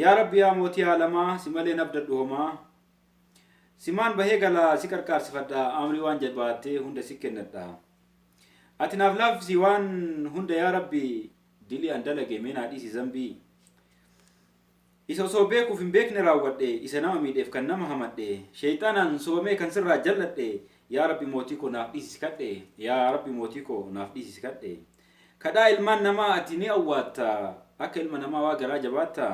Yaa Rabbi yaa mootii aalamaa si malee hin abdadhu homaa. Simaan bahee gala si qarqaarsifadha amrii waan jabaattee hunda si kennadha. Ati naaf laaffisi waan hunda yaa Rabbi dilii an dalage mee naa dhiisi zambii. Isa osoo beekuuf hin beekne raawwadhe isa nama miidheef kan nama hamadhe sheeyxaanaan sobamee kan sirraa jalladhe yaa Rabbi mootii koo naaf dhiisi si kadhe yaa Rabbi mootii koo naaf dhiisi si kadhe. Kadhaa ilmaan namaa ati ni awwaatta akka ilma namaa waa garaa jabaatta.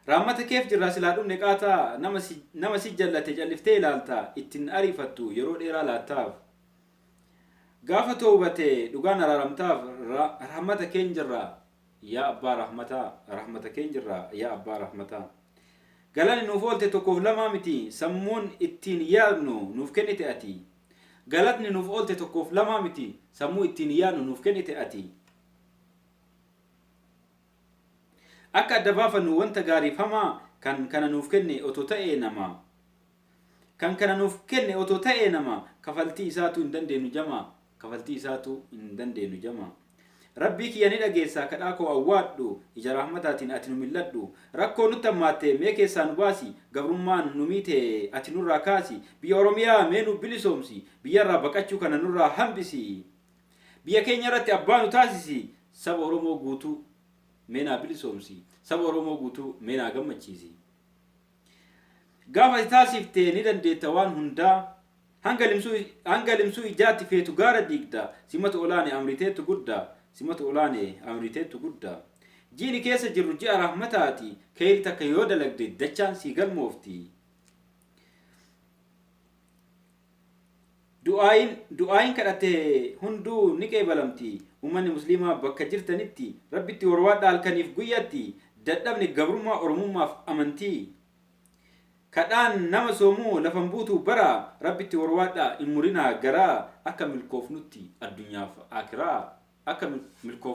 Raammata keef jirraa silaa dhumne qaataa nama si nama si jallate calliftee ilaalta ittin ariifattu yeroo dheeraa laattaaf. Gaafa toowbate dhugaan araaramtaaf rahmata keen jirra yaa abbaa rahmataa rahmata keen jirra yaa abbaa rahmataa. Galani nuuf oolte tokkoof lamaa miti sammuun ittiin yaadnu nuuf kennite ati. Galatni nuuf oolte tokkoof lamaa miti sammuu ittiin yaadnu nuuf kennite ati. Akka adda baafannu wanta gaariif hamaa kan kana nuuf kenne otoo ta'ee nama. Kan kana nuuf kenne otoo ta'ee nama kafaltii isaatuu hin dandeennu jamaa kafaltii isaatuu hin dandeennu jamaa. Rabbii kiyya ni dhageessaa kadhaa koo awwaadhu ija rahmataatiin ati nu mil'adhu rakkoo nutti hammaatte mee keessaa nu baasi gabrummaan nu miite ati nurraa kaasi biyya Oromiyaa mee nu bilisoomsi biyyarraa baqachuu kana nurraa hambisi biyya keenya irratti abbaa nu taasisi saba Oromoo guutuu mee naa bilisoomsi saba Oromoo guutuu mee naa gammachiisi. Gaafa ati taasifte ni dandeetta waan hundaa Hanga limsuu hanga limsuu ijaatti feetu gaara diigda Simatu olaane amri teettu gudda Simatu olaane amri teettu gudda Ji'ni keessa jirru ji'a rahmataati Keyri takka yoo dalagde dachaan sii galmoofti Du'aayin du'aayin kadhatte hunduu ni qeebalamti Ummanni musliimaa bakka jirtanitti Rabbitti warwaadhaa halkaniif guyyatti Dadhabne gabrummaa Oromummaaf amantii Kadhaan nama soomuu lafa hin buutuu baraa Rabbitti warwaadhaa hin murinaa garaa Akka milkoofnutti addunyaaf aakiraa Akka milkoofnutti.